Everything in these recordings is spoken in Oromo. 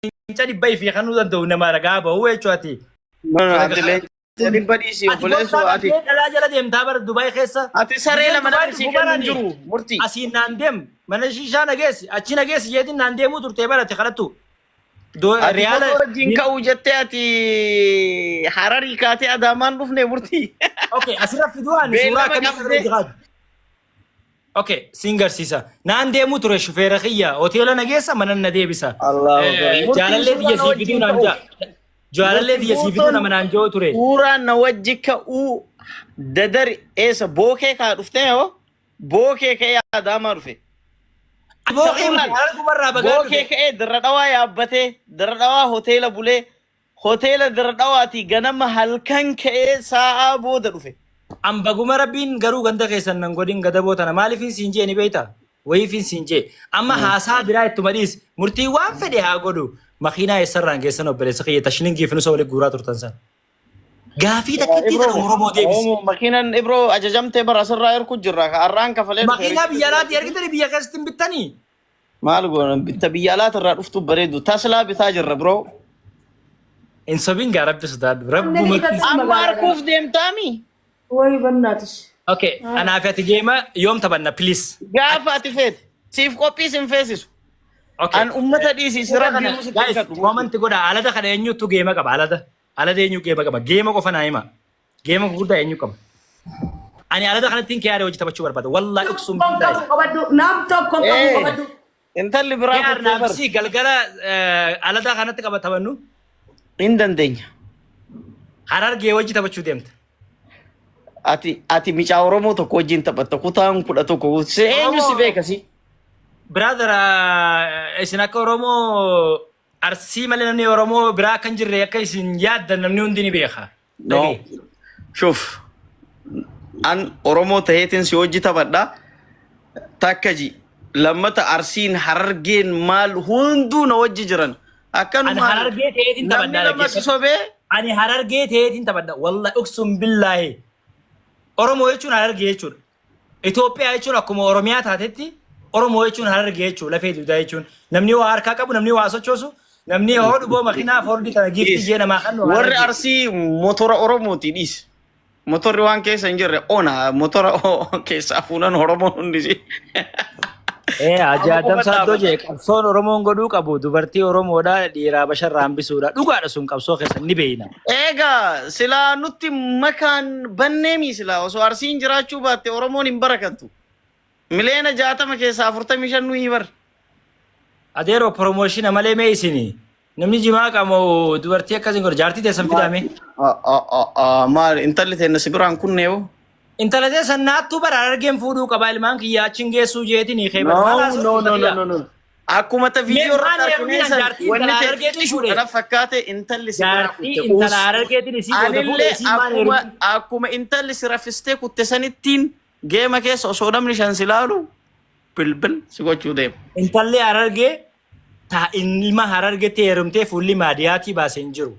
Leenca dhibba ifii kanuu danda'u nama ragaa ba'u jechuudha. No, no, ati leenca dhibba dhiisi Ati obboleessoo gorsaa ati. qabdee dhalaa jala deemtaa bara Dubaay keessa. Ati saree Gizeen lama Dubaay namni sii dhufu kennu hin barani jiru murtii. asiin naan deem mana shishaa nageessi achi nageessi jeetiin naan deemuu turtee barate kadhattu. Ati Riyaala fotoo wajjin ka'uu jettee ati Hararii kaatee Adaamaan dhufne murtii. Okay, asirra fiduu ani suuraa Beellama akkamii akka qabdee. irra jiraatu. Okay, siin garsiisa. Naan deemuu ture shufeera kiyya. Hoteela na geessa mana na deebisa. Allahu Akbar. Murtiin Jaalallee suuraa tiyya na sii fiduu wajjin naan ka'uuf. jaa. Jaalallee Murti tiyya sii fiduu guutuun nama naan ji'oo ture. suuraa na wajji ka'uu dadari eessa bookee kaa dhuftee hoo bookee ka'ee Adaamaa dhufe. Bookee Ta'uu laal harar gubarraa bagaa bookee dhufe. ka'ee dirra dhawaa yaabbatee dirra dhawaa hoteela bulee Hoteela Dirra Dhawaatii ganama halkan ka'ee saa'aa booda dhufe. An baguma rabbiin garuu ganda keessan nan godhin gadaboo tana maaliifin siin jee ni beekta? Wayiifin siin jee. Amma haasaa biraa ittuma dhiis. Murtii waan fedhe haa godhu. Makiinaa eessarraan geessan obboleessa kiyya tashilingiif nusa walitti guuraa turtan san. Gaafii takkittii Ibroo, tana Oromoo deebisi. Oromoo makiinan Ibroo ajajamtee bara asirraa erku jirra. Ka arraan kafalee dhufe Makiinaa biyya alaatii ergitanii biyya keessatti hin bittanii? Maal goona bitta biyya alaatirraa dhuftu bareedu. Taslaa bitaa jirra bro. Hin sobin gaa rabbi sodaadhu. Namni Rabbuma. bitatu Amma magaalaa kana. harkuuf deemtaami. Wayi bannaatis. Okay, anaa fi ati geema yoom taphanna please. Gaafa ati feete. Siif qophii sin feesisu. Okay. An ummata dhiisi si Alada rabbi kana sitti guys kadhu. comment godha alada kana eenyutu geema qaba alada. Alada eenyu geema qaba? Geema qofa naa hima. Geema gurguddaa eenyu qaba? Ani alada kanatti hin kiyaare hojii taphachuu barbaada. Wallaahi uqsum Tokko billaahi. qabu qabadhu. Nam tokko qabu Ee, qabadhu. intalli biraa Kiyaar kuttee bar. naafisii galgala alada kanatti qaba taphannu. Hin dandeenya. Harargee wajji taphachuu deemta. Ati micaa Oromoo tokko wajjin taphatta kutaan 11 si eenyu si Oromoo beeka si. brother isin akka Oromoo Arsii malee namni Oromoo biraa akka hin jirre akka isin yaaddan namni hundi ni beeka. No. Dhagee. Shuf. An Oromoo taheetiin si hojii taphadha. Takka ji. Lammata Arsiin Harargeen maal hunduu na wajji jiran. Ani Akkanumaan Harargee ta'eetiin namni taphadha lama si dhaggeeffadhu. sobee Ani Harargee ta'eetiin taphadha. Wallahi uqsum billaahi. Oromoo jechuun Harargee jechuudha. Itoophiyaa jechuun akkuma Oromiyaa taatetti Oromoo jechuun Harargee jechuudha lafee duudaa jechuun. Namni waa harkaa qabu, namni waa sochoosu, namni hoo dhuboo makiinaa foordii tana giiftii jee namaa kennu warri Harargee. Arsii motora Oromooti dhiis. Motorri waan keessa hin jirre ona motora keessaa fuunan Oromoon hundi si. Ee Haji Amma Adam qofa Saaddoo dhaabata. jee qabsoon Oromoon godhuu qabu dubartii Oromoodha dhiiraa basharraa hambisuudha. Dhugaadha sun qabsoo keessan ni beeyna. Egaa silaa nutti makaan banneemi silaa osoo Arsiin jiraachuu baatte Oromoon hin barakattu. Miliyoona 60 keessaa 45 nuyi bar. Adeeroo promotion malee mee isini namni jimaa qabu dubartii akkasiin godha jaartii teessan fidaa mee. Maal intalli teenna si biraan kunnee hoo? Intala teessan naattuu bara harargeen fuudhuu qaba ilmaan kiyyaa achiin geessuu jeetiin hiikee bara maal No, haasa'u no, no, no, kiyya. no, no. Akkuma ta Mee viidiyoo irratti maal arginee heeruminaan san jaartii wanni intala ta'e harargeetiin xiqqishu fuudhe. kana fakkaate intalli si biraa Jaartii kutte intala uus. harargeetiin isii booda fuudhe Anillee isii maal akkuma heerumin. akkuma intalli si raffistee kutte sanittiin geema keessa osoo namni shan si laalu bilbil si gochuu deema. Intalli harargee ta ilma harargeetti heerumtee fuulli maadiyaatii baase hin jiru.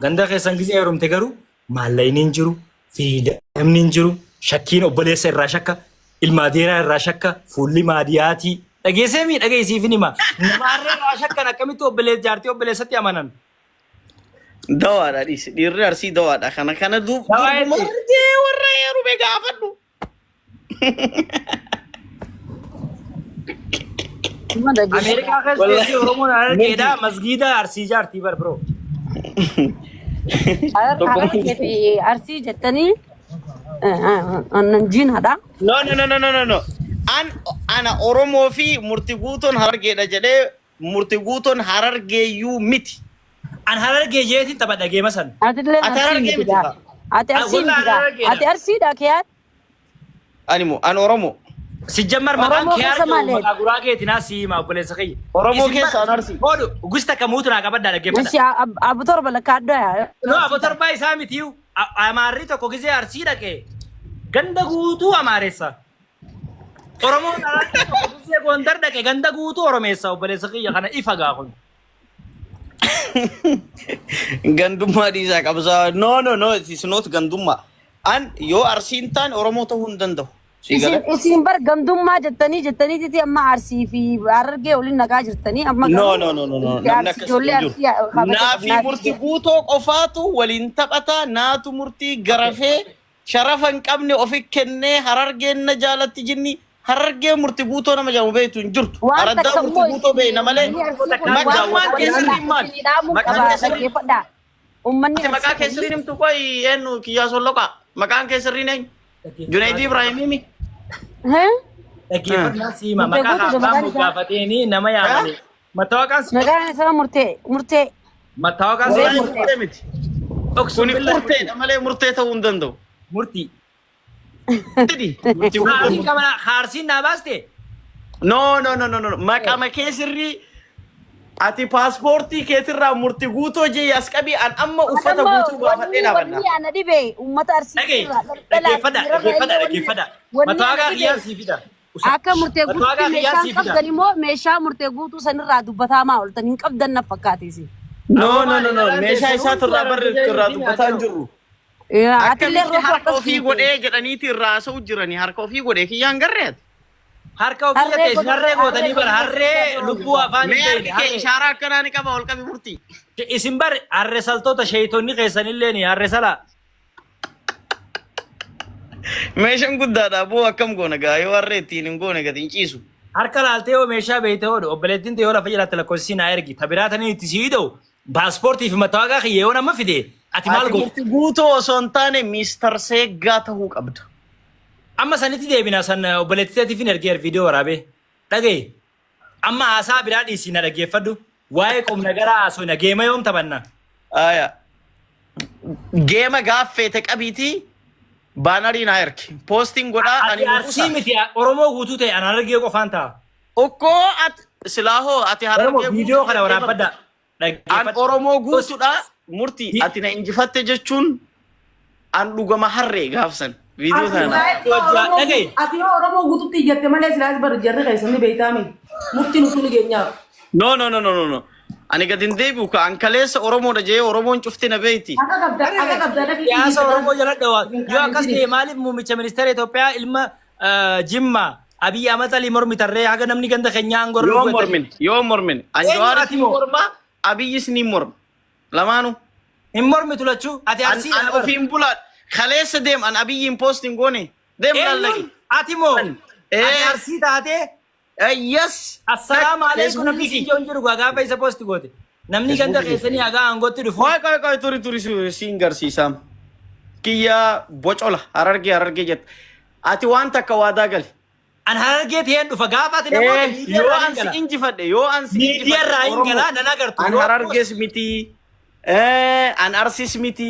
Ganda keessan gisee heerumte garuu maallaqni hin jiru, fiidamni hin jiru, shakkiin obboleessa irraa shakka, ilma adeeraa irraa shakka, fuulli maadiyaatii. Dhageessee mii dhageessiifin hima. Nama harree irraa shakkan akkamitti obboleessa jaartii obboleessatti amanan. Dawaadha dhiisi. Dhiirri Arsii dawaadha. Kana kana Dawaa durbuma jetti. argee warra heerume gaafadhu. Nama dhaggeeffadha. Ameerikaa keessa Wallahi. teessee Oromoon harargeedha Murti. masgiida Arsii jaartii bar bro. Tokko Harargee fi Arsii jettanii annan jiinadha. No, no, no, no, no, no, no. An ana Oromoo fi murti guutuun Harargeedha jedhee murti guutuun Harargeeyyuu miti. An harargee jeetiin taphadha geema san. Atillee Ati Arsii Harargee miti miti gaa. kaa. Ati Arsii Wallah miti gaa. harargeedha. Ati Arsiidha kiyaa. Ani moo an Oromoo. Sijjammar maqaan Oromoo kee keessa argamu malee. maqaa guraageeti naa sii hima obboleessa kiyya. Oromoo Isin keessa bar an Arsii. hodhu gusta kamuutu naa qabadhaa dhaggeeffadha. Ishi abu torba lakkaadhaa yaa. No abu torbaa isaa mitiyu Amaarri tokko gisee Arsii dhaqe ganda guutuu Amaaressa. Oromoon Harargee tokko gisee Gondar dhaqe ganda guutuu Oromeessa obboleessa kiyya kana ifa gaa kun. Gandummaa dhiisaa qabsaa. No, no, no, it is not gandummaa. An yoo Arsiin taane Oromoo ta'uu hin danda'u. Si gala? Isin bar gamdummaa jettanii jettaniititi amma Arsii fi Harargee waliin naqaa jirtanii amma No, garuu no, no, no, no. itti Namni Arsii akkasii ijoollee hin jiru. Arsii kabaja Naa fi qabnaa murti guutoo qofaatu waliin taphataa naatu murtii garafee sharafa hin qabne ofi kennee Harargeen na jaalatti jinni Harargee murti guutoo nama jedhamu beektu hin jirtu. Waan Araddaa takka murti immoo guutoo beekna malee uummanni Arsii kun waan maqaan takka kee sirriin maali? isinii dhaamuu Maqaan qaba kee sirriin dhaggeeffadhaa. Uummanni Ati maqaa Arsii kee kun sirriin himtu qoy eenyu kiyyaa solloqaa? Maqaan kee sirriin eenyu? Junaydii Ibraahimiimi? Hee? Dhaggeeffannaa siima Murtee maqaa guutuu abbaan maqaan isaa. moggaafateeni nama yaamanii. Mattaawaqaan si Maqaan isaa murtee murtee mattaawaqaan si Wallahi murtee miti. dhoksuun Kuni billa murteedha malee murtee ta'uu hin danda'u. murtii. Didi. Murtii guutuu. Haarsiin qabana haarsiin naa baaste. No, no, no, no, no. Maqama kee sirrii ati paaspoortii keetirraa murti guutoo jee as qabii an amma uffata Amma guutuu baafadhee wanni dhaabadha. wanni ana dhibe uummata Arsii Dhagee irraa dhalaa dhaggeeffadha dhiirarraa dhaggeeffadha illee wanni dhaggeeffadha. wanni ana Mattaawaqaa dhibe kiyyaan sii fida. akka murtee guutuutti Mattaawaqaa kiyyaan meeshaan sii fida. qabdan immoo meeshaa murtee guutuu sanirraa dubbataa maa ooltan hin qabdan na fakkaate isin. No, no, no, no. Meeshaa isaatirraa barri irraa dubbataa hin jirru. Atillee Akkamitti roobuu harka akkas ofii goote. godhee jedhaniiti irraa haasa'u jiranii harka ofii godhee kiyyaan garree ati. Harka ofii Harree jettee isin godhu harree harree gootanii bara godhu harree lubbuu afaan hin Mee harki beekne kee harree. ishaaraa akkanaa ni qaba ol qabi murtii. Isin bar harree saltoota sheeyitonni keessanillee ni harree salaa. Meeshaan guddaadha boo akkam goona gaa yoo harree ittiin hin goone gadi hin ciisu. Harka laaltee yoo meeshaa beeyte hodhu obboleettiin ta'e yoo lafa jalaatti lakkoofsisii naa ergi ta biraa taniin itti sii hidha'u paaspoortii fi mattaawaqaa kiyya yoo nama fide ati maal Ati goota? murti guutoo osoo hin taane Miistar Seeggaa ta'uu qabda. Amma sanitti deebina san obboleettii teetiif hin ergeer viidiyoo waraabee. Dhaga'i. Amma haasaa biraa dhiisii na dhaggeeffadhu. Waa'ee qubna garaa haasofna geema yoom taphanna? Aya. Geema gaaffeete qabiitii baanarii naa ergi. Poostiin godhaa ani Ati Arsii nugusa. miti Oromoo guutuu ta'e an Harargee qofaan ta'a. Okkoo ati silaahoo ati Oromoo Harargee viidiyoo guutuu kana jettee barta. waraabbadha. An Dhaggeeffadhu. Oromoo guutuudha murtii ati na injifatte jechuun an dhugama harree gaafsan viidiyoo Ati sana naa. silaa Oromoo Dhaga'i. ati yoo Oromoo guututti ijjatte malee silaas bar jarri keessan ni beektaami. Murtiin utuu ni geenyaaf. No no no no no no. Ani gad hin deebi'u ka an kaleessa Oromoodha jee Oromoon cufti na beeyti. Akka qabda akka qabda dhaqii Siyaasa Oromoo jala dhawaa. Yoo akkas Hin ta'e maaliif muummicha ministeera Itoophiyaa ilma Jimma Abiy Ahmad Alii mormitarree haga namni ganda keenyaa aangoo irra Yoo dhufu mormine yoo mormine an Eenyu Jawaaris ati ni moo? morma Abiyyis ni morma lamaanuu. Hin mormitu lachuu ati An Arsii an dha bar. ofiin bulaa kaleessa deem an Abiyyiin post hin goone deem laallaqi. Eenyuun ati moo? An Ati ee Arsii taatee yes assalaamu alaikum namni Feesbuukii siin kiyya. jedhu hin jiru gaafa isa post goote. Namni ganda Feesbuukii kiyya. keessanii haga aangootti dhufu. Qoy qoy qoy turi turi siin garsiisaam. Kiyya bocola harargee harargee jetta. Ati waan takka waadaa gali. An harargee ta'een dhufa gaafa ati namoota miidiyaa Yoo irraa hin an si gala. injifadhe yoo an si Miidiyaa injifadhe irraa hin Oromoo gala nan agartu. an Yoo harargees miti an arsis miti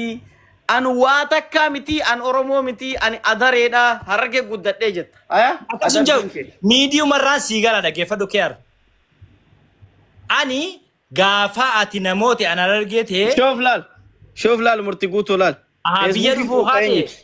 an waa takkaa miti an Oromoo miti ani adareedha harargee guddadhee jetta. Aya akkas hin adargeen jedhu kee. miidiyumarraan sii gala dhaggeeffadhu keer. Ani gaafa ati namoota an harargee ta'ee Shoof laal shoof laal murti guutuu laal. Aha, biyya Feesbuukii dhufuu koo haate eenyuti?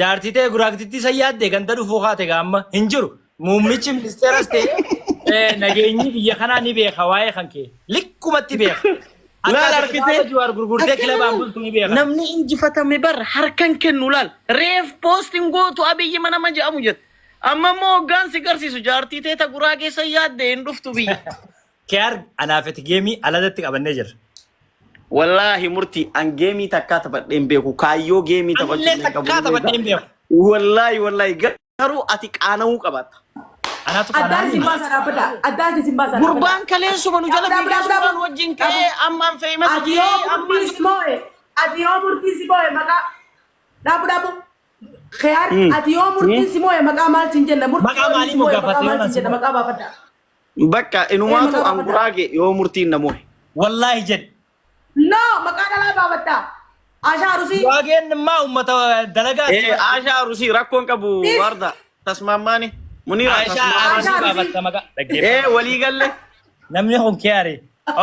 jaartii ta'e guraagtittii san yaadde ganda dhufuu haate gaamma hin jiru. Muummichi ministeeras ta'e nageenyi biyya kanaa ni beeka waa'ee kan kee likkumatti beeka. Akka Laal ati argitee kitaaba Jawaar gurgurtee akkana kilabaan laal bultu ni beeka. namni injifatame bar harkan kennu laal reef poostiin gootu abiyyi mana nama jedhamu jette. Amma immoo hoggaan si garsiisu jaartii teeta guraa keessa yaadde hin dhuftu biyya. Keer anaafeti geemii aladatti qabannee jirra. Wallaahi murtii an geemii takkaa taphadhee hin beeku kaayyoo geemii taphachuu Anillee illee qabu takkaa ni taphadhee hin beeka. beeku. Wallaahi wallaahi garuu ati qaana'uu qabaatta. Anaatu Addaan qaana'aa isin baasa dhaabbata. Addaan isin baasa dhaabbata. Gurbaan kaleessuma nu jala Dhaabu fiigee dhaabu dhaabu suuraan wajjin dhaabu. ka'ee ammaan feemas Ati yoo jee ammaan murtii si moo'e. Ati yoo murtii si moo'e maqaa. Dhaabu dhaabu. Khiyaar ati yoo murtiin si moo'e maqaa maal siin jenna? Murtii Maqaa yoo maalii si moo'e maqaa moggaafatte maal yoo siin jenna? naan si Maqaa baafadha. Bakka Ee inumaatu maqaa an baafadha. guraage yoo murtiin na moo'e. Wallaahi jedhe. No maqaa dhalaa baafatta. Ashaa Arusii. Guraageen immaa uummata dalagaa Ee Aashaa Arusii rakkoon qabu Is. warda tasmaammaani Muniira Aashaa tasmaammaani. Arusii Ashaa Arusii. baafatta maqaa. Ee Dhaggeeffadhu. walii galle. Namni kun keeyari.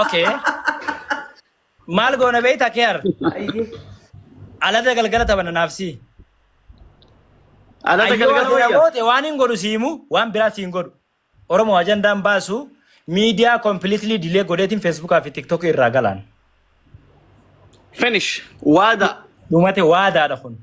Okay. Maal goona beektaa keeyar? Ayyee. Alada galgala taphanna naafsi. Alada Ayyoo galgala ati wayya. namoota waan hin godhu siimu waan biraa siin godhu. Oromoo ajandaan baasu miidiyaa completely delay godheetiin Facebookaa fi TikTok irraa galaan. Finish. Waada. Dhumate waadaadha kun.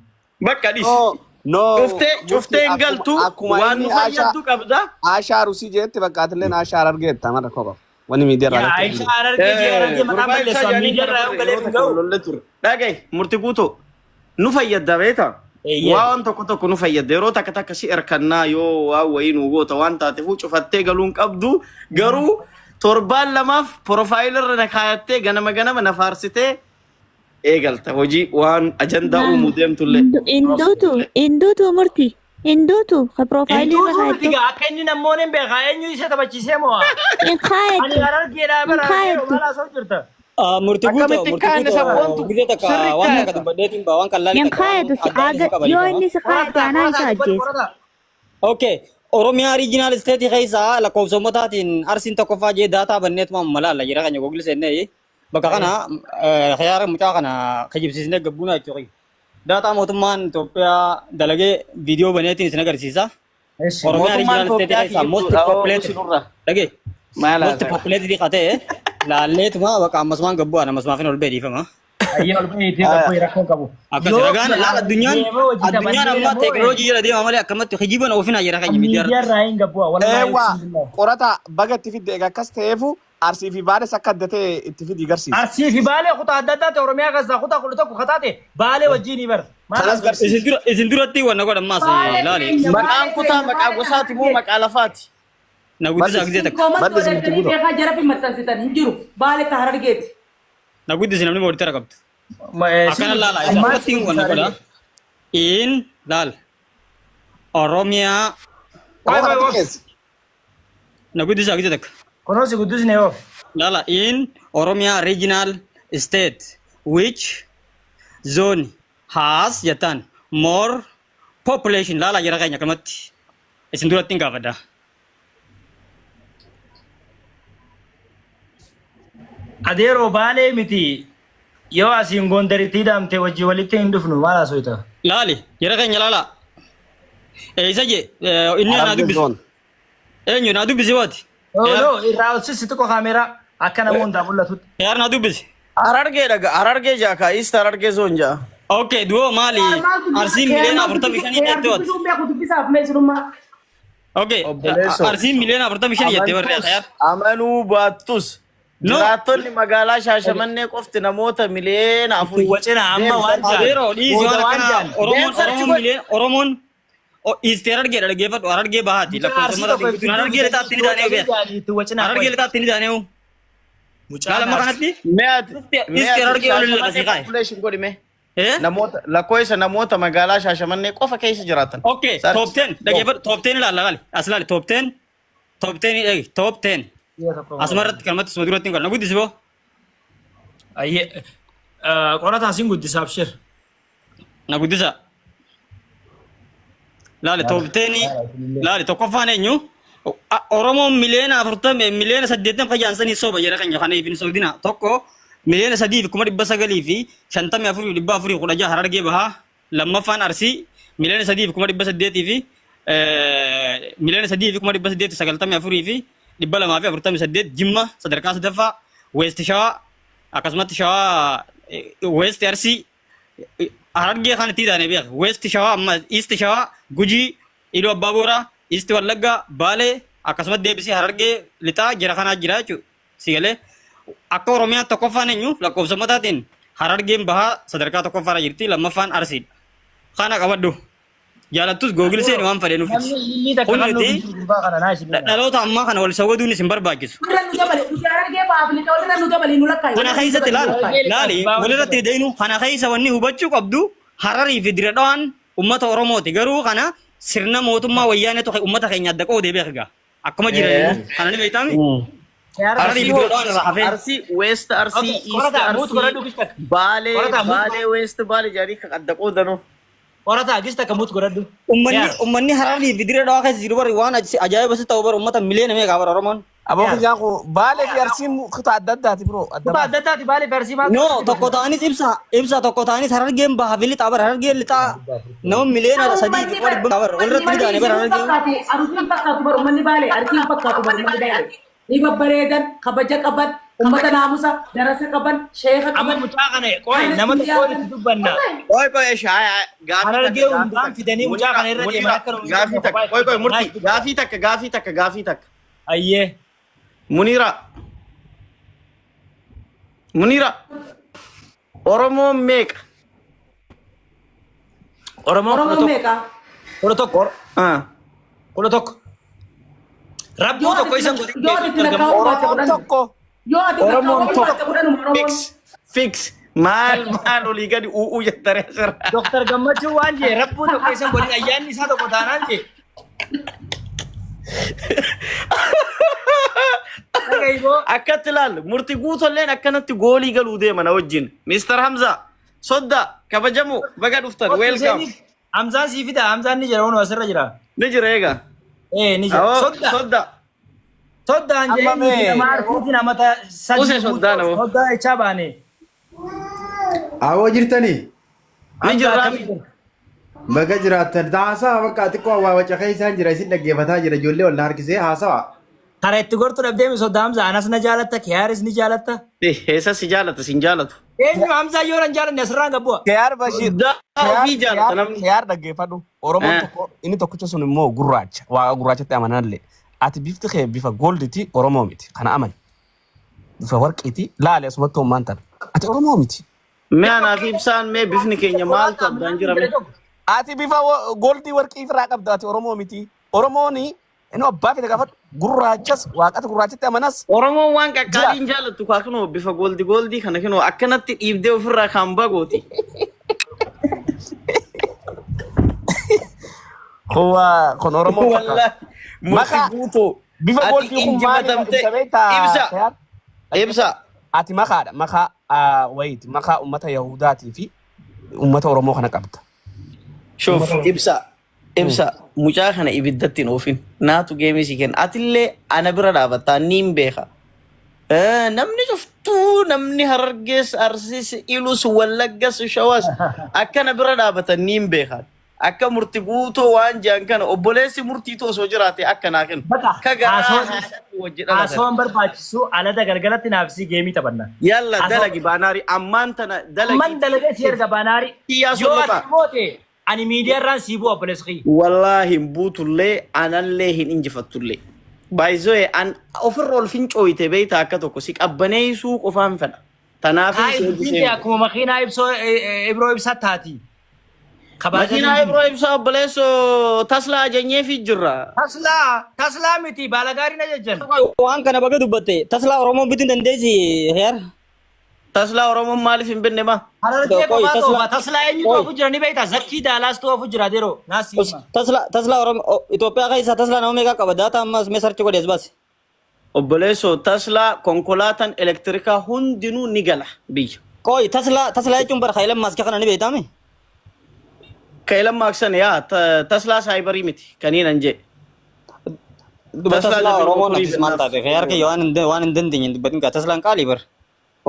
Bakka dhis. Oh, No. Cuftee cuftee hin galtu Akkuma waan inni nu fayyaddu qabda. Aashaa Arusii jeetti bakka atilleen Aashaa Harargeetta mara qofa. Wani miidiyaa irraa Yaa galtee. Aisha Harargee jee Harargee maqaa Gurbaa ibsaa balleessu jedhanii miidiyaa irraa yoo galeef hin ga'u. Dhaga'i murti guutuu nu fayyadda beektaa? Eeyyee. Waan tokko tokko nu fayyadda yeroo takka takka si erkannaa yoo waan wayii nu goota waan taateef cufattee galuu hin qabdu garuu torbaan lamaaf profaayila irra na kaayattee ganama ganama na faarsitee eegalta hojii waan ajandaa uumuu deemtullee. Hinduutu hinduutu murti hinduutu ka piroofaayilii irra Hinduutu miti kaayattu gaa akka inni namoonni hin beekaa eenyu isa taphachiisee moo? hin Ani kaayattu Harargeedhaa hin bara Harargee kaayattu. maal haasa'u jirta? Murti guutuu Akkamitti murti kaanne guutuu sabboontu gizee takka sirri waan takka kaayata. dubbadheetiin baa waan qallaan Hin takka waan kaayattu si addaa isin aga qaba yoo dhiifama. inni si kaayatu anaa isa ajjeesa. Qorataa. Okay. Oromiyaa regional state keessaa lakkoofsa ummataatiin Arsiin tokkoffaa jee daataa banneetuma amma laalla jira keenya Google seennee bakka kana khiyaara mucaa kana kijibsiisnee gabbuuna jechuudha. Daataa mootummaan Itoophiyaa dalagee viidiyoo baneetiin isin agarsiisa. Oromiyaa Mootummaan regional state Itoophiyaa keessaa most kijibduudha oo populated isinurra. dhagee Maal most haasa'e? populated ka ta'e laalleetuma bakka ammasumaan gabbu'aan ammasumaaf ol beedhiifama. Ayyee ol baheetii rakkoo rakkoon qabu. Akkas Yoo ragaan laal addunyaan deemee hojii addunyaan taphannee amma namoo teekinooloojii jala deema malee akkamatti kijiban oofina jira keenya miidiyaa miidiyaa irratti. irraa hin gabbu'a. Wallaahi Eewwa bismillah. qorata baga itti fidde egaa akkas ta'eefu Arsii fi Baales akka adda ta'e itti fidi garsiisa. Arsii fi Baalee kutaa adda addaati Oromiyaa keessaa kutaa 11 kataate Baalee wajjin ni bara. Maal Kanas haasa'u? Isin garsiisa. dura isin duratti wanna godhan maas Baalee laali keenya Maqaan baalee kutaa keenya maqaa baalee gosaati moo harargeeti. maqaa lafaati? Na guddisaa Bal'isi. gizee takka. Koomatti Bal'isi murti odeessanii guutuu. beekaa jara fi maxxansitan hin jiru. Baalee ka harargeeti. Na guddisi namni mooditara qabdu. Akkana laala isa Maal duratti wanna godha. In laal Oromiyaa Aboo Waay kana waay waay. xiqqeessi. na guddisaa gizee takka. Kunoo si guddisne yoo. Laala in Oromiyaa regional state which zone has jettaan more population laala jira keenya akkamatti isin duratti hin gaafadha. Adeeroo Baalee miti yoo asiin Gondaritti hidhamte wajjin walitti hin dhufnu maal haasofta? Laali jira keenya laala. Isa je inni naa Harargee dubbisu. zone. Eenyu naa dubbisi waati. No no irraa olsisi xiqqoo kaameeraa akka nama hundaa mul'atutti. Yaar naa dubbisi. Harargee dhaga Harargee jaa kaa East Harargee zone jaa. Okay du'oo maali Arsiin miliyoona 45 jettee waati. Dubbisuun beeku dubbisaaf mee isinummaa. Okay Obboleessoo. Arsiin miliyoona 45 jettee warri Amantus yaar. amanuu baattus No. jiraattonni magaalaa Shaashamannee qofti namoota miliyoona 4. Wacina amma waan jaan. Adeeroo dhiisi Booda waan waan akkana jaan. Oromoon Deemsa Oromoon achi miliyoona Oromoon East Harargee dhaggeeffadhu Harargee bahaati lakkoofsa Arsii uummataatiin tokko guutuun Harargee lixaatti ni daanee beeka. itti wacina Harargee lixaatti ni daanee. Mucaan Laala amma Arsii. kanatti Mee ati mee East ati Harargee waliin lafa Shaashamannee sii kaa'e. population godhi mee. Eh? Namoota lakkoofsa namoota magaalaa Shaashamannee qofa keessa jiraatan. Okay, Search. top 10 dhaggeeffadhu top 10 ilaalla laali. As laali top 10 top 10 eegi top 10 asuma irratti kanumatti suma duratti hin godhan. Na guddisi boo. Ayyee qorataa siin guddisaaf abshir. Na guddisa. Laali top 10 laali tokkoffaan eenyu? Oromoon miliyoona 40 miliyoona 80 fayyaansanii soba jedha keenya kana ifin soodina tokko 3,954,416 Harargee bahaa lammaffaan Arsii 3,800,000 fi 3,894,248 Jimma sadarkaa sadaffaa West Shawaa akkasumatti Shawaa West Arsii Harargee kan itti taane beek West Shawaa amma East Shawaa Gujii Iluu Abbaa Booraa East Wallaggaa Baalee akkasumas deebisee Harargee lixaa jira kanaa jira jechuudha. Si galee akka Oromiyaa tokkoffaan eenyu lakkoofsa ummataatiin Harargeen bahaa sadarkaa tokkoffaarra jirti lammaffaan Arsiidha. Kana qabadhu. Jaalattus Google seeni waan fedhe nuuf Namni fidi. ilillii takka Kun kan nuuf nuti hin jiru gurbaa kana naa isin hima. dhaloota ammaa kana wal sawwaduun isin barbaachisu. Walirra nu dabale. Nuti harargee baaf lixa walirra nu dabale nu lakkaayi. Kana Walirra nu keessatti dabale nu laal lakkaayi. laali walirratti deenu kana keessa wanni hubachuu qabdu Hararii fi Dirre Dhawaan ummata Oromooti. Garuu kana sirna mootummaa wayyaaneetu ummata keenya adda qoodee beeka. Akkuma jiran kana ni beektaami. Hararii fi Arsii Dirre Dhawaan irraa hafee. Arsii West Arsii Okay, East qorataa muut Arsii godhadhu gis takka. Baalee Qorataa muut Baalee West Baalee jedhanii kan adda qoodanu. Qorataa gis takka muut godhadhu. Ummanni Yaa. ummanni Hararii fi Dirre Dhawaa keessa jiru bari waan ajaa'iba si ta'u bari ummata miliyoona meeqa bara Oromoon. Aboo kiyyaan kun Baalee fi Arsiin kutaa adda addaati biroo adda Kutaa baasa. adda addaati Baalee fi Arsii maal No tokko ta'anis ibsa ibsa tokko ta'anis Harargeen baha fi lixaa bara Harargeen lixaa nama miliyoona 3 fi kuma dhibba bara walirratti Uummanni ni ta'anii bara isin Harargeen. fakkaate Arsiin fakkaatu bara uummanni Baalee Arsiin fakkaatu bara uummanni Baalee. Ni babbareedan kabaja qaban Ummata naamusa darasa qaban, sheeka Amma qaban. mucaa kana qoy nama tokkoon itti dubbanna. Qoy qoy eshi haa haa gaafii takka Harargee gaafii hundaan takka fidanii mucaa Munira kana irra deeman Munira akka nuti gaafii takka kophaa qoy qoy itti murtii dubbanna. gaafii takka gaafii takka gaafii takka Ayyee. Munira Munira Oromoon meeqa? Oromoon kudha Oromoon tokko. meeqa? 11. Ah. 11. Rabbuu Yoo tokko ati isan yoo ati itti lakkaa'uu baatte Oromoon kudhan. tokko. Yoo ati Oromoon lakkaa'uu tokko. baatte kudhanuma Oromoon. Fix fix maal maal olii gadi u'uu jettaree asirra. Doktar Gammachuu waan jee rabbuu tokko isan godhin ayyaanni isaa tokko taanaan jee. Dhaga'i boo. Akkatti ilaal murti guutolleen akkanatti goolii galuu deema na wajjin. Mr. Hamza sodda kabajamoo baga dhuftan welcome. Hamzaan sii fida Hamzaan ni jira onuu asirra jira. Ni jira egaa. Ee ni jira. Awoo Sodda. sodda. Soddaan Amma jee mee nama arsiitiin amata Use sadii soddaan guutuu awoo. soddaa jechaa baane. Awoo jirtanii? Ni Hamza jirra. akkamii jira? Baga jiraattan. Haasawa bakka xiqqoo waa waca keessaan jira isin dhaggeeffataa jira ijoollee wal harkisee haasawa. Karaa itti gortu dhabdee mi sodda Hamza anas na jaalatta Kiyaaris ni jaalatta. Eessa si jaalata sin jaalatu. Eenyu Hamzaa yoo nan jaalanne asirraan gabbu'a. Kiyaar Bashir. Soddaa Kiyaar ofii jaalata Kiyaar namni. Kiyaar dhaggeeffadhu. Oromoon Eh. tokko inni tokkicha sun immoo gurraacha. Waaqa gurraachatti amanallee. Ati bifti kee bifa golditi Oromoo miti. Kana amani. Bifa warqiiti laale asumatti hoommaan tana. Ati Oromoo miti. Mee anaa fi ibsaan mee bifni keenya maaltu addaan jira mee? Ati bifa goldii warqii ofirraa qabda ati Oromoo miti. Oromooni inni abbaa fide gaafadhu gurraachas waaqata gurraachatti amanas Oromoon waan jira. qaqqaaliin jaalattu kaa kunoo bifa gooldi gooldii kana kunoo akkanatti dhiibdee ofirraa kan bagooti. Kuwa kun Oromoo fakkaata. Wallahi murti Maqaa guutuu bifa ati goldii kun maaliif injifatamte ibsa beektaa ibsa Kiyaar? ibsa Ati makaadha. Makaa wayiiti. Makaa uummata Yahudaatii fi uummata Oromoo kana qabda. Shuf ibsa ibsa mucaa kana ibiddatti hin oofin naatu geemii si kenna atillee ana bira dhaabattaa niin beeka. Namni cuftuu namni Harargees Arsiis Ilus Wallaggas Shawaas akkana bira dhaabatan niin beeka. Akka murti guutoo waan jedhan kana obboleessi murtiitu osoo jiraate akka naa kennu. Baqa Ka garaa haasoon haadhatti wajji dhalatan. haasoon barbaachisu alada galgalatti naafsii geemii taphanna. Yalla Haasoo dalagi baanaarii ammaan tana amman dalagii dalagee si erga baanaari kiyyaa yoo solloqaa. ati moote ani miidiyaa irraan sii bu'a obboleessi kiyya. Wallaahi hin buutullee anallee hin injifattullee. Baay'isoo an ofirra ol fincooyte beeyta akka tokko si qabbaneessuu qofaan fedha. Tanaafin Haa si hojii dubbiin ta'e seenu. akkuma makiinaa ibsoo ibroo ibsaa taati. Kabaaja Makiinaa dubbiin. Ibroo ibsaa obboleessoo Taslaa ajajneefii jirra. Taslaa taslaa miti baalagaariin ajajjan. Waan kana baga dubbatte Taslaa Oromoon bituu hin dandeessi heer. Taslaa Oromoon maaliif hin binne maa? Harargee Qoy qofaa Taslaa toofa taslaa eenyu qoy toofu jira ni beektaa zakkii daalaas toofu jira deroo naas hima. Taslaa Taslaa Oromoo Itoophiyaa keessaa Taslaa nama meeqa qaba daataa ammas mee sarchi godhees baase. Obboleessoo Taslaa konkolaataan elektirikaa hundinuu ni gala biyya. Qoy Taslaa Taslaa jechuun bara Elon Musk kana ni beektaami? Ka Elon Musk sana yaa Taslaa saayibarii miti kaniin an jee. Duba Taslaa Taslaa dafee Oromoon motorii akkas maal binnaaf. taate heer kiyya waan hin waan hin dandeenye hin dubbatin kaa Taslaan qaalii bar.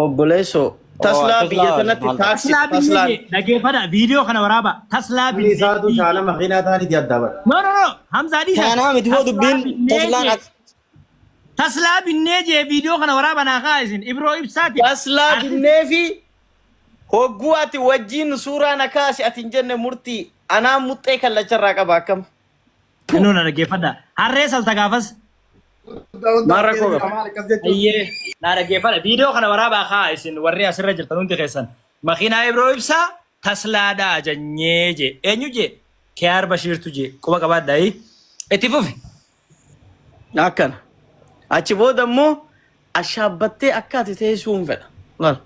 Obboleessoo Oo Taslaa biyya Taslaa tanatti maal taate? taaksii Taslaa binnee Taslaan jee dhageeffadha viidiyoo kana waraaba taslaa Inni binnee isaatu shaala makiinaa ta'aniiti addaa bara. No no no Hamzaa dhiisan Kanaa miti boo taslaa dubbiin binnee Taslaan jee akka taslaa binnee jee viidiyoo kana waraaba naa kaa isin ibroo ibsaati. Taslaa Artist binnee fi hogguu ati wajjin suuraa na kaasi ati hin jenne murtii anaa muxxee kallacharraa qaba akkam. Innuu na dhaggeeffadha. Harree salta gaafas. Maal rakkoo qaba? Maal akkas jechuun? Ayyee na dhaggeeffadha. Viidiyoo kana waraabaa kaa isin warri asirra jirtan hundi keessan. Makiinaa Ibroo ibsaa taslaadhaa ajanyee jee. Eenyu jee? Kiyaar Bashiirtu jee. Quba qabaadhaa. Itti fufi. Akkana. Achi booda immoo ashaabbattee akka ati teessuu hin fedha. Laal.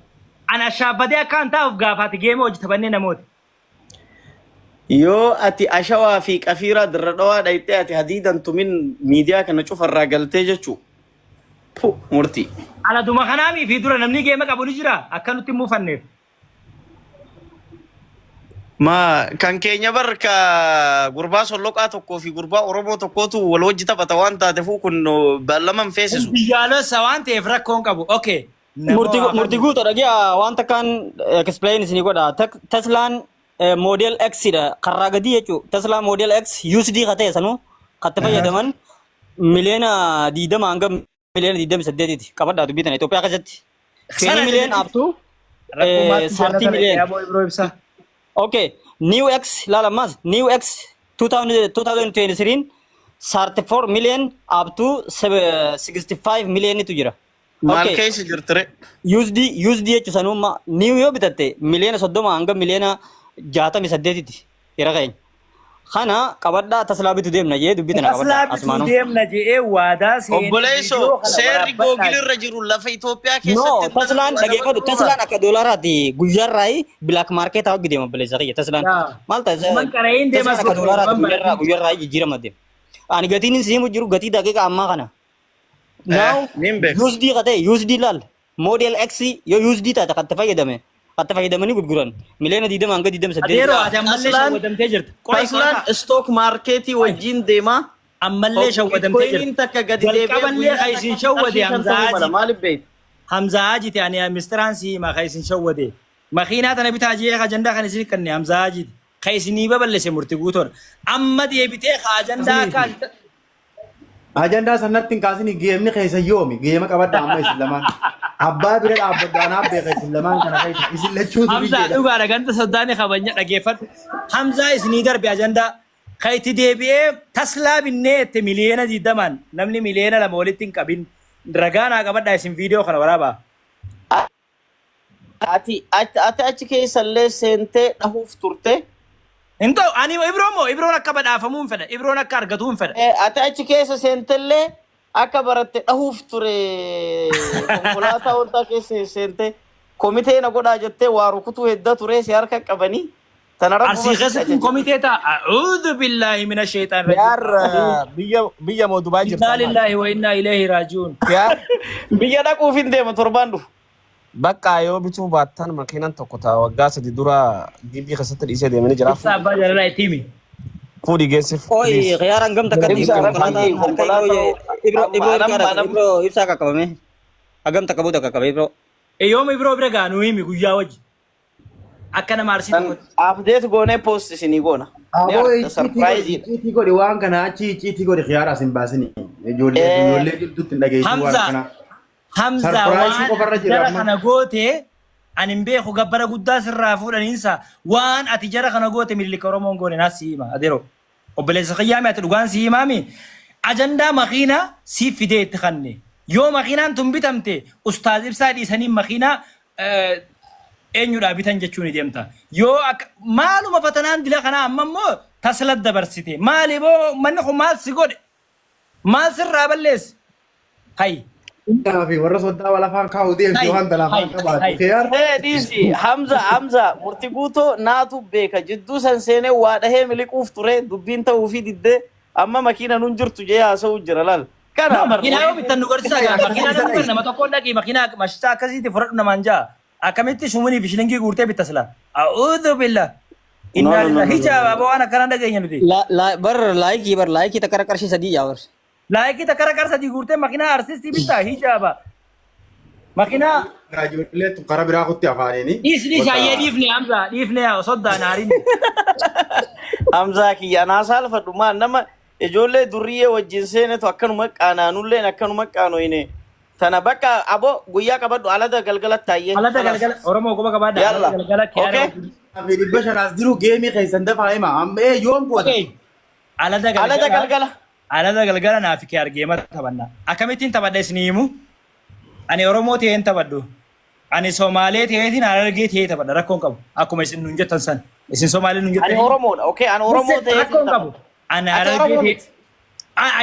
Ana ashaabbatee akka an taa'uuf gaafaati geema hojii taphannee namoota. Yoo ati ashawaa fi qafiiraa dirra dhawaa dhayxee ati hadiidan tumin miidiyaa kana cufarraa galtee jechuu. Pu murtii. Aladuma kanaamii fi dura namni geema qabu ni jira akka nutti hin muufanneef. Ma kan keenya bar ka gurbaa solloqaa tokkoo fi gurbaa Oromoo tokkootu wal wajji taphata waan taateefuu kun beellama hin Kun feesisu. biyyaalessa waan ta'eef rakkoon hin qabu. Okay. Nama Murtii waa murtii falmu. guutuu dhagi'a waan takkaan explain isinii godha. Teslaan model X dha karraa gadii jechuudha. Tesla model X USD ka ta'e sanuu kan itti fayyadaman miliyoona 20 hanga miliyoona 28ti qabadhaa dubbii tana Itoophiyaa keessatti. Sana 20 million up to Rakkumaatti 30 million. Yaaboo Ibroo ibsa. Okay, New X laala ammas New X 2000 2023 34 million up to 65 million tu jira. Maal Okay. keessa jirtire? USD USD jechuun sanummaa new yoo bitatte miliyoona 30 hanga miliyoona 68ti hira keenya. Kana qabadhaa Taslaa bitu deemna jee dubbii tana Taslaa qabadhaa bituu asumaanuu. deemna je'ee waadaa seenee Obboleessoo viidiyoo kana seerri waraabbadhaa. Google irra jiru lafa Itoophiyaa No, keessatti Taslaan dhageeffadhu. Taslaan akka doolaaraati guyyaarraayi black market haa deema obboleessa kiyya Taslaan. Yaa. Maal ta'a? Man qara'een deemas Taslaan akka doolaaraati man guyyaarraa guyyaarraayi jijjiirama deema. Ani gatiin inni simu jiru gatii daqiiqa ammaa kana. Now Nin beeka. USD qatee USD laal Model X yoo USD taate kan itti fayyadame kan itti fayyadamanii gurguran miliyoona 20 hanga 28. Adeeroo ati ammallee Taslaan shawwadamtee jirta. Qoy Taslaan qoy stock marketii wajjin deema. Ammallee shawwadamtee Bitcoiniin jirta. takka gadi deebi'ee Jalqaballee guyyaa kan isin takka shawwade qarshii Hamzaa 50 mala Haji. maaliif beekta? Hamzaa Hajiiti ani mistiraan si hima kan isin shawwade. Makiinaa tana bitaa jee ajandaa kan isin kanne Hamzaa Hajiiti. Kan isinii babal'ise murti guutoodha. Amma deebitee ka ajandaa akka Ajandaa sanatti hin kaasini geemni keessa yoomi geema qabadha amma isin lamaan. Abbaa bira dhaabbadhu anaaf beeka isin lamaan kana keessa isin lachuutu Hamzaa biyyeedha. Dhugaadha ganda soddaani kabanya dhageeffadhu. Hamzaa isinii darbe ajandaa. Kan itti deebi'ee taslaa binnee itti miliyoona 20n namni miliyoona 2 walitti hin qabin ragaa naa qabadhaa isin viidiyoo kana waraabaa. Ati achi keessallee seentee dhahuuf turte. Hin ta'u ani Ibroon moo Ibroon akka badhaafamuu hin fedha Ibroon akka argatuu hin fedha. Ati achi keessa seentellee akka baratte dhahuuf ture konkolaataa wantaa keessa seente komitee na godhaa jettee waa rukutuu hedda ture si harka qabanii tana Arsii rabbuma sitti keessatti ajaja. komitee ta'a. A'uudhu billaahi mina sheexaan Yaar rajiim. biyya moo Dubaay Innaa jirta amma? lillaahi wa innaa ilayhi raaji'uun. Yaar Biyya dhaquuf hin deema torbaan dhufu. Bakka yoo bituu baattan makiinaan tokko ta'a waggaa 3 dura gibbii keessatti dhiisee deemanii jira. Ibsa abbaa jaalalaa itti himi. Fuudhi geessif. Oi, Please. khiyaar hangam takkatti Ibsa konkolaataa rabbii harka konkolaataa Ibro Ibro amma Ibro anam anam Ibro ibsaa qaqqabame. Hagam takka booda qaqqabe Ibro. Yooma Ibroo bira gaa nuu himi guyyaa wajji. Akka nama arsii San tokkotti. update goonee post isinii goona. Ni Aboo argita icciitii godhi surprise. icciitii godhi waan kana achi icciitii godhi khiyaara as hin baasini. Ijoollee ijoollee gidduutti hin dhageessu waan Hamza akkanaa. Hamza Sarpiraayisii waan qofarra ati jira jara amma. kana goote ani hin beeku gabbara guddaa sirraa fuudhaniinsa waan ati jara kana goote millika Oromoon goone naas si hima adeeroo. Obboleessa kiyyaami ati dhugaan si himaami ajandaa makiinaa siif fidee itti kanne. Yoo makiinaan tun bitamte ustaaz ibsaa dhiisanii makiinaa eenyudhaa bitan jechuu ni deemta. Yoo akka maaluma fatanaan dila kanaa amma immoo tasla dabarsite. Maali boo manni kun maal si godhe? Maal sirraa balleesse? Hay. Kanaaf warra soddaa wal afaan kaa'u deemti Hay. waan tana Hay. afaan qabaatu. Hay. Khiyaar Dhiisi Hamza Hamza murti guutoo naatu beeka jidduu san seenee waa dhahee miliquuf ture dubbiin ta'uufii diddee amma makiina nun jirtu jee haasa'u jira laal. Kana No, bar makiinaa yoo bittan nu garsiisaa gaa. Makiinaa namni bar nama tokkoon dhaqii makiinaa mashitaa akkasiitti fudhadhu namaan jaa. Akkamitti shumunii fi shilingii guurtee bitta sila. A'uudhu billah. No Innaa no no lillahi. no no Hijaaba no. waan akkanaa dhageenya nuti. La la bar laayikii bar laayikii takka qarshii 3 yaa bar. Laayikii takka rakar 3 guurtee makiinaa artistii bittaa hijaaba. Makiinaa ijoollee tun karaa biraa kutti afaaniini. dhiisni Bakka shaayyee dhiifne Hamza dhiifne soddaan haariin. Hamzaa kiyya anaa saalfadhu maal nama ijoollee durriyyee wajjin seenetu akkanuma qaanaanulleen akkanuma qaanoyne. Tana bakka abo guyyaa qabadhu alada galgala taayyee. Alada Khalaas. galgala Oromoo quba qabaadha. Alada Yalla. galgala kiyaara Okay. wajjin. Fi 500 as jiru geemii keessan dafaa hima. Amma ee yoom goota? Okay. Alada Alada galgala galgala. Alada galgala naaf kee argeema taphanna. Akkamittiin taphadha isinii himu? Ani Oromoo ta'een taphadhu. Ani Somaalee ta'eetiin Harargee ta'ee taphadha rakkoon qabu. Akkuma isin nuun jettan san. Isin Somaalee nuun Ani jettanii? Oromoodha. Okay, ani Oromoo ta'eetiin Rakkoon qabu. taphadha. Ani Ati Harargee Oromoo ta'ee. miti.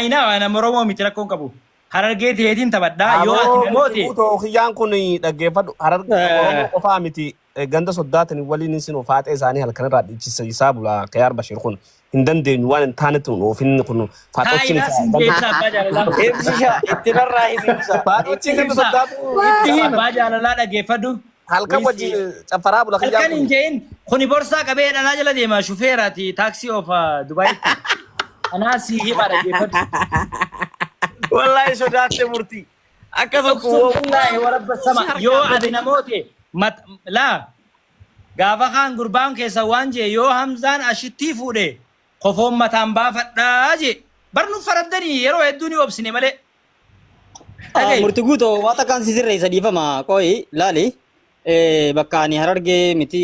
Ayinaa ani Oromoo miti rakkoon qabu. Harargee ta'eetiin taphadhaa yoo ati Aboo murti namoote. guutoo kiyyaan kun dhaggeeffadhu harargee Oromoo qofaa miti ganda soddaatin waliin isin faaxee isaanii halkan irraa dhiichisa bula Khiyaar Bashir kun hin dandeenyu waan hin taanetti oofin kun faaxochiin Taayinaa isaa sin ganda jecha abbaa jaalalaa. Ibsisha itti narraa himi ibsa. Itti faaxochiin ganda Ibsa soddaatu itti himi. abbaa jaalalaa dhaggeeffadhu. Halkan wajji caffaraa bula kiyyaan Halkan hin kun. je'in kuni borsaa qabee dhalaa jala deema shufeeraati taaksii oofa Dubaayitti. Anaa si hima dhaggeeffadhu. Wallahi sodaatte murtii. Akka tokko Uqsum billaahi wa rabba si sama yoo harkaa ati bade. namoote mat laa gaafa kaan gurbaan keessa waan jee yoo Hamzaan ashittii fuudhe kofoon mataan baafadhaa jee bar nu faraddanii yeroo hedduu ni obsine malee. Dhaga'i. Murti guutuu waan takkaan si sirreessa dhiifama qoyi laali. Bakka ani Harargee miti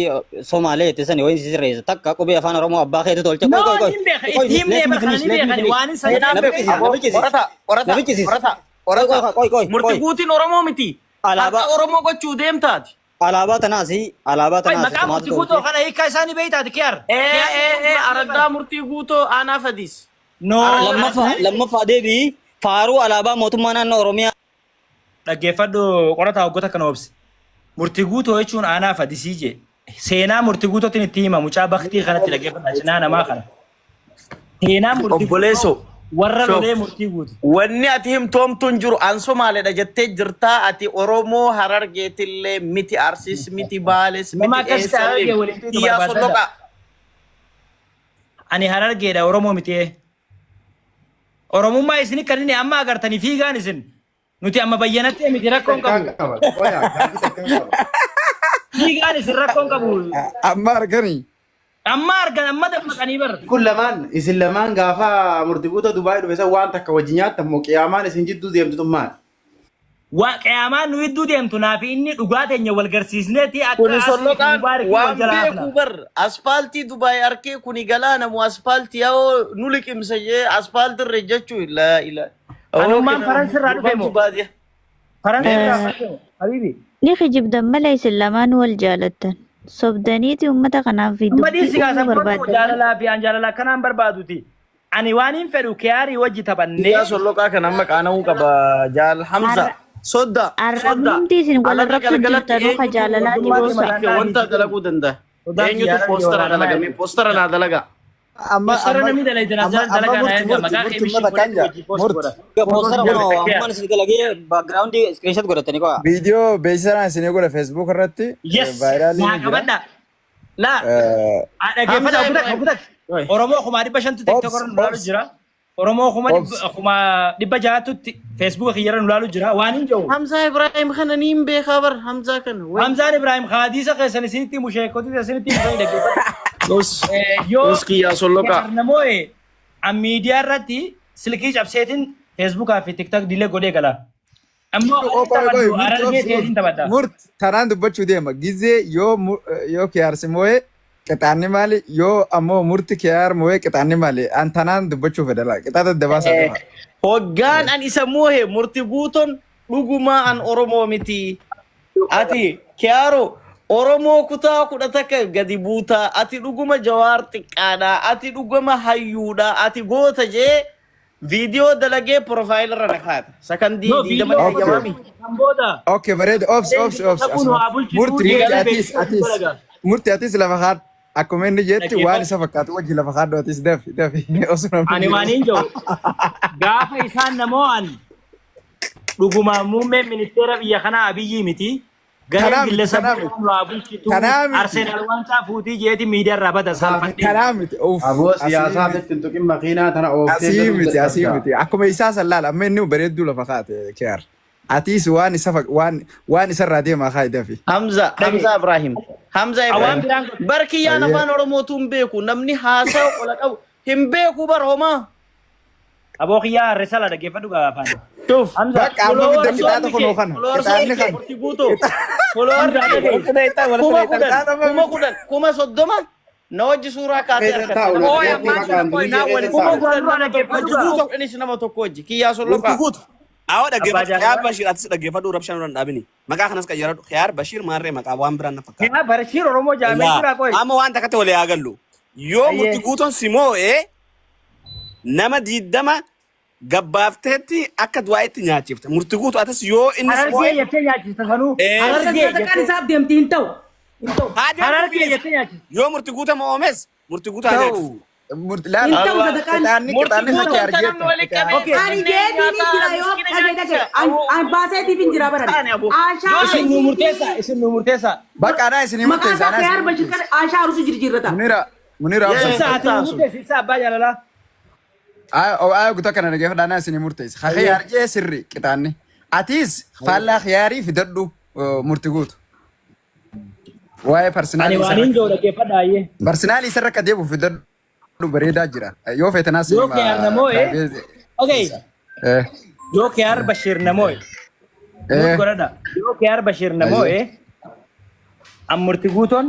Somaalee jette sani wayin si sirreessa takka qubee afaan Oromoo abbaa keetu tolche. No, Qoy qoy qoy. niin beeka. Qoy Itti himnee let me bara kana finish ni let me beekani. finish. Waan isa Seenaan Na beeku. biqisiis na Aboo biqisiis. qorata Na qorata biqisiis. qorata Qoy qorata. qoy qoy qoy Murti qoy. guutiin Oromoo miti. Alaabaa Har'a Oromoo gochuu deemtaati. alaabaa tanaas alaabaa Qoy tanaas maqaa sumaatu murtii guutuu tolche. kana hiikkaa isaanii beektaati kiyaar. Ee Kiyaar ee ee murtii araddaa murtii guutoo aanaa fadis. No. Lammaffaa lammaffaa deebii faaruu alaabaa mootummaa naannoo Oromiyaa. Dhaggeeffadhu qorataa hoggoota kana obsi. Murtii guutuu jechuun aanaa fadisii jee. Seenaa murtii guutuutiin itti hima mucaa baktii kanatti dhaggeeffadha cinaa namaa kana. Seenaa murtii guutuu Obboleessoo. warra Shoof. lolee murtii guutu. Wanni ati himtoomtu hin jiru an Somaaleedha jettee jirtaa ati Oromoo Harargeetillee miti Arsiis miti Baales Nama miti akkasitti eessallee Harargee waliin tuutu Iyyaa barbaadadha. Solloqaa. Ani Harargeedha Oromoo miti. Oromummaa isin kan inni amma agartanii fiigaan isin nuti amma bayyanatti miti rakkoon Takkaan qabu. qaba. Qoyaa gaafii takkaan qaba. Fiigaan isin rakkoon qabu. Amma arganii. Amma argan amma dammaqanii bar. Kun lamaan isin lamaan gaafa murtii guutuu Dubaay dhufe san waan takka wajji nyaattan moo qiyaamaan isin jidduu deemtu tun maali? Waa qiyaamaan nu idduu deemtu naafi inni dhugaa teenya wal garsiisneeti akka Kuni asii fi Solloqaan mubaarakii wal waan jalaa beeku hafna. bar aspaaltii Dubaay arkee kuni galaana moo aspaaltii yaa'oo nu liqimsa jee aspaaltii irra jechuu laa ilaa. Anummaan Faransi irraa dhufe Gurbaan moo? baadiyyaa. Faransi irraa Eh, dhufe moo? Habibi. Ni kijibdan malee isin lamaan wal jaalattan. Sobdaniiti uummata kanaaf Amma dubbii dhiisi gaa uumuu sabboon barbaaddan. jaalalaa fi an jaalala akkanaan barbaaduti. Ani waan hin fedhu kiyaarii wajji taphannee Iyyaa Solloqaa kan amma qaana'uu qaba jaal Hamza. Arra Sodda sodda arrabnumti isin wal alarra arrabsu galgalatti jirtanuu ka eenyutu jaalalaati Mootummaa boosa. mataan wanta dalaguu danda'a? Sodaan Eenyutu xiyyaara poostara waraanaa dalaga? Mee poostara naa dalaga. Amma Poostara amma namni dalagdan amma asirratti amma dalagaa naa murti erga murti maqaa murti kee ummata bishii kan godhee jaa wajji poost murti godha. Poostara murti kunoo ammaan isin dalagee background screenshot godhatanii qo'a. viidiyoo beeksisa isinii godha Facebook irratti Yes, vaayiraalii naa ni jira. qabadha. Laa, dhaggeeffadha Hamza ogutak Ibrahim. ogutak. Oromoo 500,000 Obs TikTok irra nu laalu obs jira. Oromoo obs 600,000tti Facebook kiyyarra nu laalu jira. Waan hin jiru. Hamza Ibrahim kana niin beekaa bar Hamza kana. Way. Hamzaan Ibrahim haadiisa keessan isinitti himu sheekotii isinitti himu dhaggeeffadha. Us Yoo us kiyyaa Solloqaa. namoe an miidiyaa irratti silkii cabseetiin Facebookaa fi TikTok dilee godhee gala. Ammoo Qoy ani qoy taphadhu murti Harargee obsi ta'eetiin murti taphadha. murti tanaan dubbachuu deema gizee yoo yoo kiyaarsi moo'ee qixaanni maali yoo ammoo murti kiyaar moo'ee qixaanni maali an tanaan dubbachuu fedha laa qixaata dabaasaa deema. Hoggaan an isa moohe murti guutoon dhugumaa an Oromoo miti. Ati Kiyaaro Oromoo kutaa 11 gadi buutaa ati dhuguma Jawaar xiqqaadha ati dhuguma hayyuudha ati goota jee viidiyoo dalagee profaayila irra na kaata. Sakandii No, 20 viidiyoo Okay. eeyyamaami. kan booda Okay bareeda obsi obsi obsi Taphuu nu asuma haa bulchituu murti murti deebi'ee atis beeksisa atis dalaga. murti atis lafa kaadhu akkuma inni jetti waan Dhaggeeffadhu. isa fakkaatu wajji lafa kaadhu atis dafi dafi osoo namni Ani jiru. waan hin jiru gaafa isaan namoo an dhugumaan muummeen ministeera biyya kanaa Abiyyi miti. Gareen Kanaa miti gillesa kanaa miti nu haa bulchituu kanaa miti Arsenaal waancaa fuutii jeeti miidiyaa irraa bada salphadhee. kanaa miti uff Aboo asii siyaasaa miti. itti hin tuqin makiinaa tana ooftee Asii galuu miti asii dadhabdaa. miti akkuma isaa san laala amma inni bareedduu lafa kaate kiyaar atiis waan isa waan waan isarraa deemaa kaayi dafi. Hamza Hamza Ibrahim Hamza Awaan Ibrahim biraan godhe. bar kiyyaan Ayyee. afaan Oromootu hin beeku namni haasaa qola qabu hin beeku bar homaa. Aboo kiyyaa harreessala dhaggeeffadhu gaa afaan. Shuf Hamza Bakka amma fidda followers qixaaxa kunoo kee kana followers qixaanni kee kana murti guutuu followers Hamza kee dhagahi. 10,000 qixaaxa amma 10,000 30,000 na wajji suuraa kaatee Keessa argatte taa'u nama na tokko dhageettii wajji maqaan Qoy durii naa keessa walitti kuma taa'u. kudhan Dura nama tokko dhaggeeffadhu wajji gaa. kuma kudhanis nama tokko wajji kiyyaa Murti Solloqaa. guutu. Awwa Abbaa dhaggeeffadhu. Khiyaar jaalalaa. Bashiir atis dhaggeeffadhu rabshaan irra hin dhaabini. Maqaa kanas qayyaradhu. Khiyaar Bashiir maarree maqaa waan biraan na fakkaata. Yaa Bashiir Oromoo jaamee Laa jira qoy. amma waan takkatti walii haa gallu. Yoo murti Ayyee. guutuun si moo'ee nama 20 gabbaafteetti akka du'aa itti nyaachifte. Murti guutu atis yoo inni si Harargee moo'e jettee nyaachista sanuu. Harargee Harargee sadaqaan jettee. isaaf deemti hin ta'u. Hin ta'u. haa deemtu Harargee bilis. jettee nyaachista. Yoo murti guuta moo'ames murti guutuu haa ta'u nyaachisu. murti Hin laala ta'u Allah. sadaqaan. qixaanni Murti qixaanni guutuun fakki ta namni argeetta walitti qabee Okay. Ani kennee jeetiin hin nyaataa jira yoo miskiina dhage dhage nyaachisa. Aboo an baaseetiif hin jira baran. taane aboo. Ashaa Isin nu murteessa. Arusiitii Isin nu murteessa. Bakka anaa isinii maqaa murteessa isaa anaa Khiyaar isinii Bashir murteessa. kana Ashaa Arusii jirjiirrata. Munira Munira Yee. obsa Ibsa ati nu Taasu. murteessi. Ibsa abbaa jaalalaa. Ayoo guutuu akkana dhaggeeffadha anaa isinii murteessa. Ayyee. Khiyaar jee sirri qixaanni. Atis faallaa khiyaarii fidadhu murti guutu. Waa'ee Ani parsinaalii waan isarra hin jiru dhaggeeffadha ayyee. parsinaalii isarra akka deebi'u fidadhu bareedaa jira. Yoo feetanaas Yoo Khiyaar namoo private Okay. Eh. Yoo Kiyaar Bashiir namoo'e. Nuuf godhadha. Yoo Kiyaar Bashiir namoo'e an murti guutoon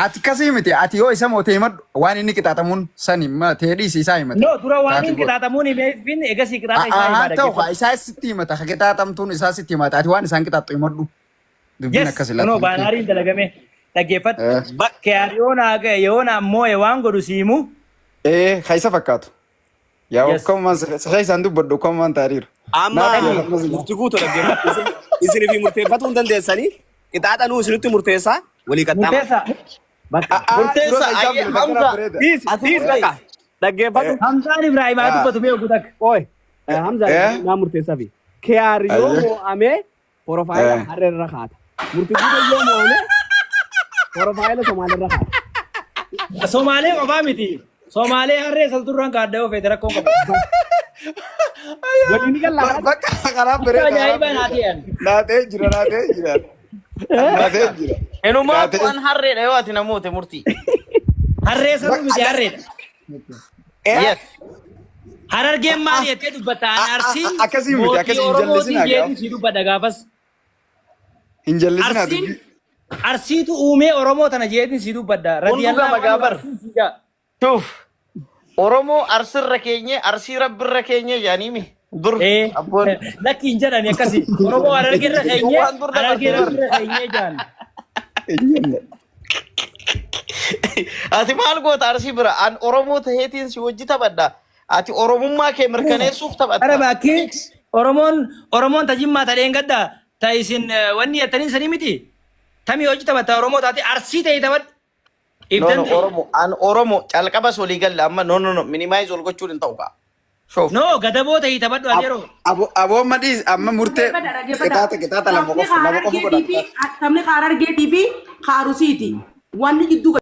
Ati akkasii miti. Ati yoo isa moote himadhu waan inni qixaaxamuun sani ma ta'ee dhiisi isaa himata. No, dura waan Taati hin godhu. qixaaxamuun himeefin egasii qixaaxa isaa Haa himaa ta'u haa dhaggeeffadhu. isaa sitti himata. Ka qixaaxamtuun isaa sitti himata. Ati waan isaan qixaaxxu himadhu. Dubbiin Yes, akkas kunoo ilaatti. baanaariin dalagame dhaggeeffadhu. Kiyaar yoo naa ga'e yoo naa moo'e waan godhu siimu. Ee, ka isa fakkaatu. Yaa Yes. akkamumaan si isaan dubbadhu akkamumaan taariiru. Amma Naaf yaa ammas murtii guutuu dhaggeeffadhu. Isin isinii murteeffatuu hin dandeessanii qixaaxa nuu isinitti murteessaa walii qaxxaama. Murteessaa. Bakka. Murteessa Dura ayyee isaa Hamza. bareeda. Dhiisi Ati dhiisi bakka. Dhaggeeffadhu. Hamzaan Ibrahim haa dubbatu mee ogu takka. Ooy. Hamza naa murteessaa fi. Kiyaar yoo Ayyee. moo'ame porofaayila harree irra kaata. Murtii guutuu yoo moo'ame porofaayila Somaalee irra kaata. Somaalee qofaa miti. Somaalee harree salturraan kaadda yoo feete rakkoon qabu. Waliin ni gallaa. Bakka karaa bareeda. Ajaa'ibaa naa ta'an. Naatee jira naatee jira. Naatee jira. Inumaatu an harreedha yoo ati namoota murtii. Harree sanuu miti harreedha. Yes. Harargeen maal jettee dubbatta? An Arsiin Akkasii miti mootii akkasii hin Oromootii jallisinaa jeetu gaafa. si dubbadha gaafas. Hin jallisinaa Arsiin dubbii. Arsiitu uumee Oromoo tana jeetiin si dubbadha. Kun Radiyallaa dhugama gaabar. Arsiin si jaa. Shuf. Oromoo arsirra keenye arsii rabbirra keenye jaaniimi. Dur Ee abboon. lakki hin jedhani akkasii. Oromoo harargeerra keenyee Waan dur dabarte harargee bar. rabbirra keenyee jaan. Hin jenne. Ati maal goota arsii bira? An Oromoo taheetiin si wajji taphadha. Ati Oromummaa kee mirkaneessuuf Ara taphatta. bakkee Oromoon Oromoon ta jimmaa ta dheengadda ta isin wanni jettanii sanii miti. Tamii hojii taphatta Oromoo taate Arsii ta'e taphadhu. If No no danda'e. Oromoo an Oromoo calqabas walii galle amma no no no minimize ol gochuun hin ta'u kaa. Shoof. No gadaboo ta'ii taphadhu ati yeroo. Aboo amma dhiis amma murtee Dhaggeeffadha, dhaggeeffadha. qixaaxa qixaaxa lama Taphni qofa lama qofa Harargeetii godha. fi taphni Harargeetii fi Harusiiti. Wanni gidduu